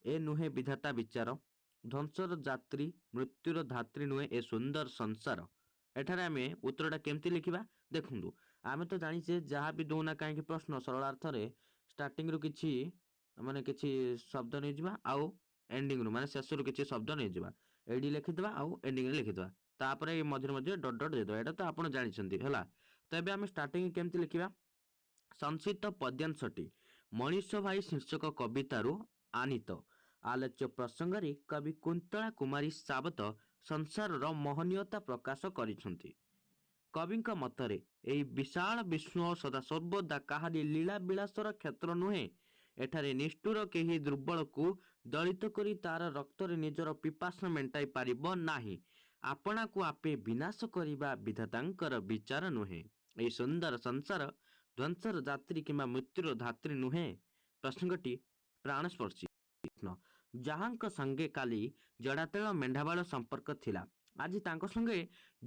ଏ ନୁହେଁ ବିଧାତା ବିଚାର, ଧ୍ୱଂସର ଯାତ୍ରୀ ମୃତ୍ୟୁର ଧାତ୍ରୀ ନୁହେଁ ଏ ସୁନ୍ଦର ସଂସାର। ଏଠାରେ ଆମେ ଉତ୍ତରଟା କେମିତି ଲେଖିବା? ଦେଖନ୍ତୁ, ଆମେ ତ ଜାଣିଛେ, ଯାହା ବି ଦଉନା କାହିଁକି ପ୍ରଶ୍ନ, ସରଳାର୍ଥରେ ଷ୍ଟାର୍ଟିଂରୁ କିଛି ମାନେ କିଛି ଶବ୍ଦ ନେଇଯିବା ଆଉ ଏଣ୍ଡିଂରୁ ମାନେ ଶେଷରୁ କିଛି ଶବ୍ଦ ନେଇଯିବା। ଏଇଠି ଲେଖିଦେବା ଆଉ ଏଣ୍ଡିଂରେ ଲେଖିଦେବା। ତାପରେ ଏଇ ମଝିରେ ମଝିରେ ଡଟ୍ ଡଟ୍ ଦେଇଦେବା। ଏଇଟା ତ ଆପଣ ଜାଣିଛନ୍ତି, ହେଲା? ତ ଏବେ ଆମେ ଷ୍ଟାର୍ଟିଂ କେମିତି ଲେଖିବା? ସଞ୍ଚିତ ପଦ୍ୟାଂଶଟି ମଣିଷ ଭାଇ ଶୀର୍ଷକ କବିତାରୁ ଆନୀତ। ଆଲୋଚ୍ୟ ପ୍ରସଙ୍ଗରେ କବି କୁନ୍ତଳା କୁମାରୀ ସାବତ ସଂସାରର ମହନୀୟତା ପ୍ରକାଶ କରିଛନ୍ତି। କବିଙ୍କ ମତରେ ଏହି ବିଶାଳ ବିଶ୍ୱ ସଦାସର୍ବଦା କାହାରି ଲୀଳା ବିଳାସର କ୍ଷେତ୍ର ନୁହେଁ। ଏଠାରେ ନିଷ୍ଠୁର କେହି ଦୁର୍ବଳକୁ ଦଳିତ କରି ତାର ରକ୍ତରେ ନିଜର ପିପାସା ମେଣ୍ଟାଇ ପାରିବ ନାହିଁ। ଆପଣାକୁ ଆପେ ବିନାଶ କରିବା ବିଧାତାଙ୍କର ବିଚାର ନୁହେଁ। ଏହି ସୁନ୍ଦର ସଂସାର ଧ୍ୱଂସର ଯାତ୍ରୀ କିମ୍ବା ମୃତ୍ୟୁର ଧାତ୍ରୀ ନୁହେଁ। ପ୍ରସଙ୍ଗଟି ପ୍ରାଣସ୍ପର୍ଶୀ। ଯାହାଙ୍କ ସଙ୍ଗେ କାଲି ଜଡ଼ାତେଲ ମେଣ୍ଢାବାଳ ସମ୍ପର୍କ ଥିଲା, ଆଜି ତାଙ୍କ ସଙ୍ଗେ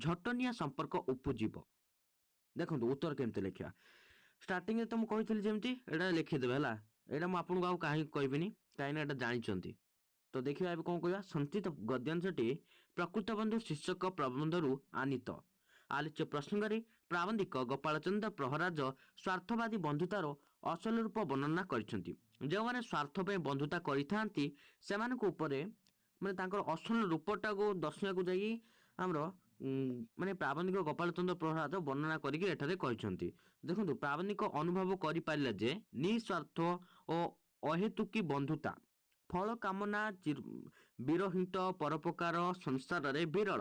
ଝଟନିଆ ସମ୍ପର୍କ ଉପୁଜିବ। ଦେଖନ୍ତୁ, ଉତ୍ତର କେମିତି ଲେଖିବା? ଷ୍ଟାର୍ଟିଂରେ ତ ମୁଁ କହିଥିଲି ଯେମିତି ଏଇଟା ଲେଖିଦେବେ, ହେଲା? ଏଇଟା ମୁଁ ଆପଣଙ୍କୁ ଆଉ କାହିଁକି କହିବିନି, କାହିଁକିନା ଏଇଟା ଜାଣିଛନ୍ତି। ତ ଦେଖିବା ଏବେ କ'ଣ କହିବା। ସଞ୍ଚିତ ଗଦ୍ୟାଂଶଟି ପ୍ରକୃତ ବନ୍ଧୁ ଶୀର୍ଷକ ପ୍ରବନ୍ଧରୁ ଆନୀତ। ଆଲୋଚ୍ୟ ପ୍ରସଙ୍ଗରେ ପ୍ରାବନ୍ଧିକ ଗୋପାଳଚନ୍ଦ୍ର ପ୍ରହରାଜ ସ୍ୱାର୍ଥବାଦୀ ବନ୍ଧୁତାର ଅସଲ ରୂପ ବର୍ଣ୍ଣନା କରିଛନ୍ତି। ଯେଉଁମାନେ ସ୍ୱାର୍ଥ ପାଇଁ ବନ୍ଧୁତା କରିଥାନ୍ତି, ସେମାନଙ୍କ ଉପରେ ମାନେ ତାଙ୍କର ଅସଲ ରୂପଟାକୁ ଦର୍ଶିବାକୁ ଯାଇ ଆମର ମାନେ ପ୍ରାବନ୍ଧିକ ଗୋପାଳଚନ୍ଦ୍ର ପ୍ରହରାଜ ବର୍ଣ୍ଣନା କରିକି ଏଠାରେ କହିଛନ୍ତି। ଦେଖନ୍ତୁ, ପ୍ରାବନ୍ଧିକ ଅନୁଭବ କରିପାରିଲେ ଯେ ନିସ୍ୱାର୍ଥ ଓ ଅହେତୁକୀ ବନ୍ଧୁତା, ଫଳ କାମନା ବିରହିତ ପରୋପକାର ସଂସାରରେ ବିରଳ।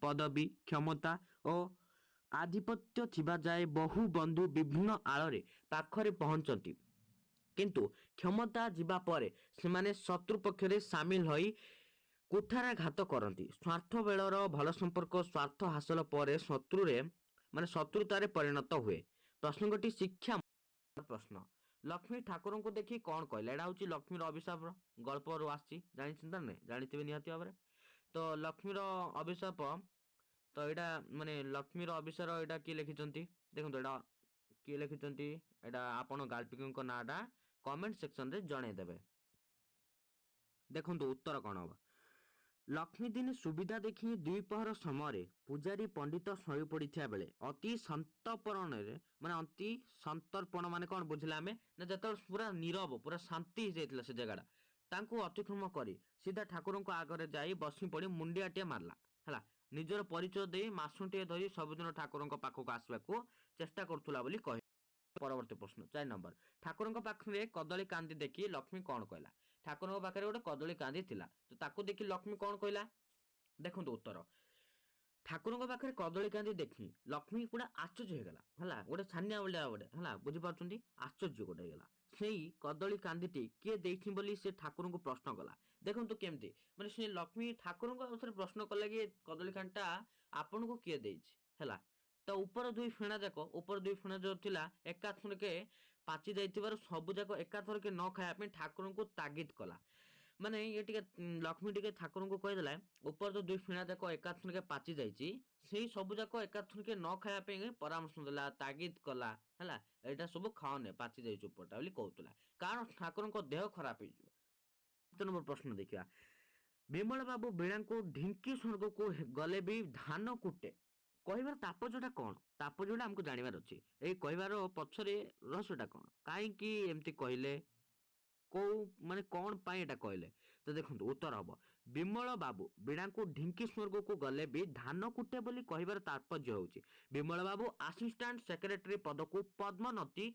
ପଦବୀ, କ୍ଷମତା ଓ ଆଧିପତ୍ୟ ଥିବା ଯାଏ ବହୁ ବନ୍ଧୁ ବିଭିନ୍ନ ଆଳରେ ପାଖରେ ପହଞ୍ଚନ୍ତି, କିନ୍ତୁ କ୍ଷମତା ଯିବା ପରେ ସେମାନେ ଶତ୍ରୁ ପକ୍ଷରେ ସାମିଲ ହୋଇ କୁଠାରାଘାତ କରନ୍ତି। ସ୍ୱାର୍ଥ ବେଳର ଭଲ ସମ୍ପର୍କ ସ୍ୱାର୍ଥ ହାସଲ ପରେ ଶତ୍ରୁରେ ମାନେ ଶତ୍ରୁତାରେ ପରିଣତ ହୁଏ। ପ୍ରସଙ୍ଗଟି ଶିକ୍ଷା ପ୍ରଶ୍ନ, ଲକ୍ଷ୍ମୀ ଠାକୁରଙ୍କୁ ଦେଖି କ'ଣ କହିଲେ? ଏଇଟା ହେଉଛି ଲକ୍ଷ୍ମୀର ଅଭିଶାପର ଗଳ୍ପରୁ ଆସିଛି। ଜାଣିଛନ୍ତି ନା ନାଇଁ? ଜାଣିଥିବେ ନିହାତି ଭାବରେ। ତ ଲକ୍ଷ୍ମୀର ଅଭିଶାପ, ତ ଏଇଟା ମାନେ ଲକ୍ଷ୍ମୀର ଅଭିଶାପ, ଏଇଟା କିଏ ଲେଖିଛନ୍ତି? ଦେଖନ୍ତୁ, ଏଇଟା କିଏ ଲେଖିଛନ୍ତି? ଏଇଟା ଆପଣ ଗାଳ୍ପିକଙ୍କ ନାଁଟା କମେଣ୍ଟ ସେକ୍ସନରେ ଜଣେଇଦେବେ। ଦେଖନ୍ତୁ, ଉତ୍ତର କ'ଣ ହବ? ଲକ୍ଷ୍ମୀ ଦିନେ ସୁବିଧା ଦେଖି ଦ୍ୱିପହର ସମୟରେ ପୂଜାରୀ ପଣ୍ଡିତ ଶୋଇ ପଡ଼ିଥିବା ବେଳେ ଅତି ସନ୍ତର୍ପଣରେ, ମାନେ ଅତି ସନ୍ତର୍ପଣ ମାନେ କ'ଣ ବୁଝିଲେ ଆମେ ନା ଯେତେବେଳେ ପୁରା ନୀରବ, ପୁରା ଶାନ୍ତି ହେଇଯାଇଥିଲା ସେ ଜାଗାଟା, ତାଙ୍କୁ ଅତିକ୍ରମ କରି ସିଧା ଠାକୁରଙ୍କ ଆଗରେ ଯାଇ ବସି ପଡ଼ି ମୁଣ୍ଡିଆଟିଏ ମାରିଲା, ହେଲା? ନିଜର ପରିଚୟ ଦେଇ ମାସୁଟିଏ ଧରି ସବୁଦିନ ଠାକୁରଙ୍କ ପାଖକୁ ଆସିବାକୁ ଚେଷ୍ଟା କରୁଥିଲା ବୋଲି କହି। ପରବର୍ତ୍ତୀ ପ୍ରଶ୍ନ 4 ନମ୍ବର, ଠାକୁରଙ୍କ ପାଖରେ କଦଳୀ କାନ୍ଦି ଦେଖି ଲକ୍ଷ୍ମୀ କ'ଣ କହିଲା? ଠାକୁରଙ୍କ ପାଖରେ ଗୋଟେ କଦଳୀ କାନ୍ଦି ଥିଲା, ତ ତାକୁ ଦେଖି ଲକ୍ଷ୍ମୀ କ'ଣ କହିଲା? ଦେଖନ୍ତୁ ଉତ୍ତର। ଠାକୁରଙ୍କ ପାଖରେ କଦଳୀ କାନ୍ଦି ଦେଖି ଲକ୍ଷ୍ମୀ ପୁରା ଆଶ୍ଚର୍ଯ୍ୟ ହେଇଗଲା, ହେଲା? ଗୋଟେ ଛାନିଆ ଭଳିଆ ଗୋଟେ ହେଲା, ବୁଝିପାରୁଛନ୍ତି? ଆଶ୍ଚର୍ଯ୍ୟ ଗୋଟେ ହେଇଗଲା। ସେଇ କଦଳୀ କାନ୍ଦିଟି କିଏ ଦେଇଛି ବୋଲି ସେ ଠାକୁରଙ୍କୁ ପ୍ରଶ୍ନ କଲା। ଦେଖନ୍ତୁ କେମିତି ମାନେ ସେ ଲକ୍ଷ୍ମୀ ଠାକୁରଙ୍କୁ ଆଉ ଥରେ ପ୍ରଶ୍ନ କଲା କି କଦଳୀ କାନ୍ଦିଟା ଆପଣଙ୍କୁ କିଏ ଦେଇଛି, ହେଲା? ତ ଉପର ଦୁଇ ଫେଣା ଯାକ, ଉପର ଦୁଇ ଫେଣା ଯୋଉ ଥିଲା, ଏକାଥରକେ ପାଚି ଯାଇଥିବାରୁ ସବୁ ଯାକ ଏକାଥରକେ ନ ଖାଇବା ପାଇଁ ଠାକୁରଙ୍କୁ ତାଗିଦ କଲା। ମାନେ ଇଏ ଟିକେ ଲକ୍ଷ୍ମୀ ଟିକେ ଠାକୁରଙ୍କୁ କହିଦେଲା, ଉପର ଯୋଉ ଦୁଇ ଫେଣା ଯାକ ଏକାଥରକେ ପାଚି ଯାଇଛି, ସେଇ ସବୁ ଯାକ ଏକାଥରକେ ନ ଖାଇବା ପାଇଁ ପରାମର୍ଶ ଦେଲା, ତାଗିଦ କଲା, ହେଲା? ଏଇଟା ସବୁ ଖାଅନି, ପାଚି ଯାଇଛି ଉପରଟା ବୋଲି କହୁଥିଲା, କାରଣ ଠାକୁରଙ୍କ ଦେହ ଖରାପ ହେଇଯିବ। 7 ନମ୍ବର ପ୍ରଶ୍ନ ଦେଖିବା। ବିମଳ ବାବୁ ବୀଣାଙ୍କୁ ଢିଙ୍କି ସ୍ୱର୍ଗକୁ ଗଲେ ବି ଧାନ କୁଟେ କହିବାର ତାତ୍ପର୍ଯ୍ୟଟା କ'ଣ? ତାତ୍ପର୍ଯ୍ୟଟା ଆମକୁ ଜାଣିବାର ଅଛି। ଏଇ କହିବାର ପଛରେ ରହସ୍ୟଟା କ'ଣ? କାହିଁକି ଏମିତି କହିଲେ? କୋଉ ମାନେ କ'ଣ ପାଇଁ ଏଇଟା କହିଲେ? ତ ଦେଖନ୍ତୁ, ଉତ୍ତର ହବ, ବିମଳ ବାବୁ ବୀଣାଙ୍କୁ ଢିଙ୍କି ସ୍ୱର୍ଗକୁ ଗଲେ ବି ଧାନ କୁଟେ ବୋଲି କହିବାର ତାତ୍ପର୍ଯ୍ୟ ହେଉଛି, ବିମଳ ବାବୁ ଆସିଷ୍ଟାଣ୍ଟ ସେକ୍ରେଟାରୀ ପଦକୁ ପଦ୍ମୋନ୍ନତି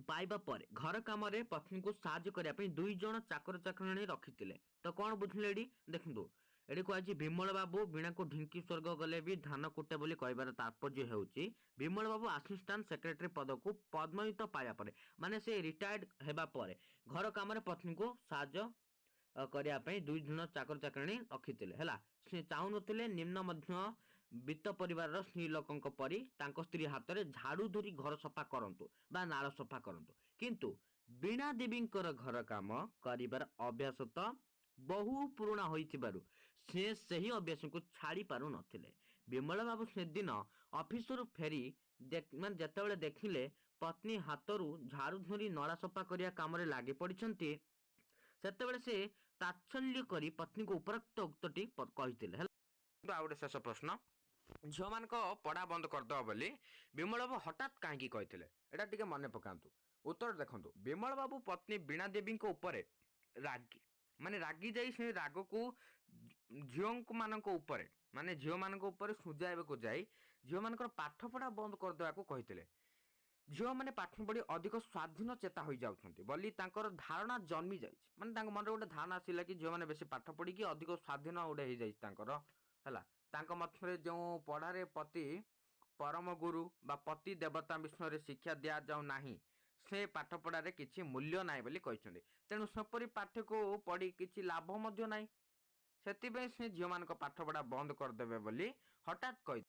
ପାଇବା ପରେ ଘର କାମରେ ପତ୍ନୀଙ୍କୁ ସାହାଯ୍ୟ କରିବା ପାଇଁ ଦୁଇ ଜଣ ଚାକର ଚାକରାଣୀ ରଖିଥିଲେ। ତ କ'ଣ ବୁଝିଲେ ଏଠି? ଦେଖନ୍ତୁ, ଏଠି କୁହାଯାଇଛି, ବିମଳ ବାବୁ ବୀଣାକୁ ଢିଙ୍କି ସ୍ୱର୍ଗ ଗଲେ ବି ଧାନ କୁଟେ ବୋଲି କହିବାର ତାତ୍ପର୍ଯ୍ୟ ହେଉଛି, ବିମଳ ବାବୁ ଆସିଷ୍ଟାଣ୍ଟ ସେକ୍ରେଟାରୀ ପଦକୁ ପଦ୍ମୋନ୍ନତି ପାଇବା ପରେ, ମାନେ ସେ ରିଟାୟାର୍ଡ ହେବା ପରେ ଘର କାମରେ ପତ୍ନୀଙ୍କୁ ସାହାଯ୍ୟ କରିବା ପାଇଁ ଦୁଇ ଜଣ ଚାକର ଚାକରାଣୀ ରଖିଥିଲେ, ହେଲା? ସେ ଚାହୁଁନଥିଲେ ନିମ୍ନ ମଧ୍ୟ ବିତ୍ତ ପରିବାରର ସ୍ତ୍ରୀ ଲୋକଙ୍କ ପରି ତାଙ୍କ ସ୍ତ୍ରୀ ହାତରେ ଝାଡୁ ଧରି ଘର ସଫା କରନ୍ତୁ ବା ନାଳ ସଫା କରନ୍ତୁ। କିନ୍ତୁ ବୀଣା ଦେବୀଙ୍କର ଘର କାମ କରିବାର ଅଭ୍ୟାସ ତ ବହୁ ପୁରୁଣା ହୋଇଥିବାରୁ ସେ ସେହି ଅଭ୍ୟାସକୁ ଛାଡ଼ି ପାରୁନଥିଲେ। ବିମଳ ବାବୁ ସେଦିନ ଅଫିସରୁ ଫେରି ମାନେ ଯେତେବେଳେ ଦେଖିଲେ ପତ୍ନୀ ହାତରୁ ଝାଡୁ ଧରି ନଳା ସଫା କରିବା କାମରେ ଲାଗି ପଡ଼ିଛନ୍ତି, ସେତେବେଳେ ସେ ତାତ୍ସଲ୍ୟ କରି ପତ୍ନୀଙ୍କୁ ଉପରୋକ୍ତ ଉକ୍ତଟି କହିଥିଲେ। ହେଲା, ଆଉ ଗୋଟେ ଶେଷ ପ୍ରଶ୍ନ, ଝିଅମାନଙ୍କ ପଢ଼ା ବନ୍ଦ କରିଦେବ ବୋଲି ବିମଳ ବାବୁ ହଠାତ୍ କାହିଁକି କହିଥିଲେ? ଏଇଟା ଟିକେ ମନେ ପକାନ୍ତୁ। ଉତ୍ତର ଦେଖନ୍ତୁ, ବିମଳ ବାବୁ ପତ୍ନୀ ବୀଣା ଦେବୀଙ୍କ ଉପରେ ରାଗି, ମାନେ ରାଗି ଯାଇ ସେ ରାଗକୁ ଝିଅମାନଙ୍କ ଉପରେ, ମାନେ ଝିଅମାନଙ୍କ ଉପରେ ସୁଝାଇବାକୁ ଯାଇ ଝିଅମାନଙ୍କର ପାଠପଢ଼ା ବନ୍ଦ କରିଦେବାକୁ କହିଥିଲେ। ଝିଅମାନେ ପାଠ ପଢ଼ି ଅଧିକ ସ୍ୱାଧୀନ ଚେତା ହୋଇଯାଉଛନ୍ତି ବୋଲି ତାଙ୍କର ଧାରଣା ଜନ୍ମି ଯାଇଛି। ମାନେ ତାଙ୍କ ମନରେ ଗୋଟେ ଧାରଣା ଆସିଲା କି ଝିଅମାନେ ବେଶୀ ପାଠ ପଢ଼ିକି ଅଧିକ ସ୍ୱାଧୀନ ଗୋଟେ ହେଇଯାଇଛି ତାଙ୍କର। ହେଲା, ତାଙ୍କ ମଧ୍ୟରେ ଯେଉଁ ପଢ଼ାରେ ପତି ପରମ ଗୁରୁ ବା ପତି ଦେବତା ବିଷୟରେ ଶିକ୍ଷା ଦିଆଯାଉ ନାହିଁ, ସେ ପାଠପଢ଼ାରେ କିଛି ମୂଲ୍ୟ ନାହିଁ ବୋଲି କହିଛନ୍ତି। ତେଣୁ ସେପରି ପାଠକୁ ପଢ଼ି କିଛି ଲାଭ ମଧ୍ୟ ନାହିଁ। ସେଥିପାଇଁ ସେ ଝିଅମାନଙ୍କ ପାଠପଢ଼ା ବନ୍ଦ କରିଦେବେ ବୋଲି ହଠାତ୍ କହି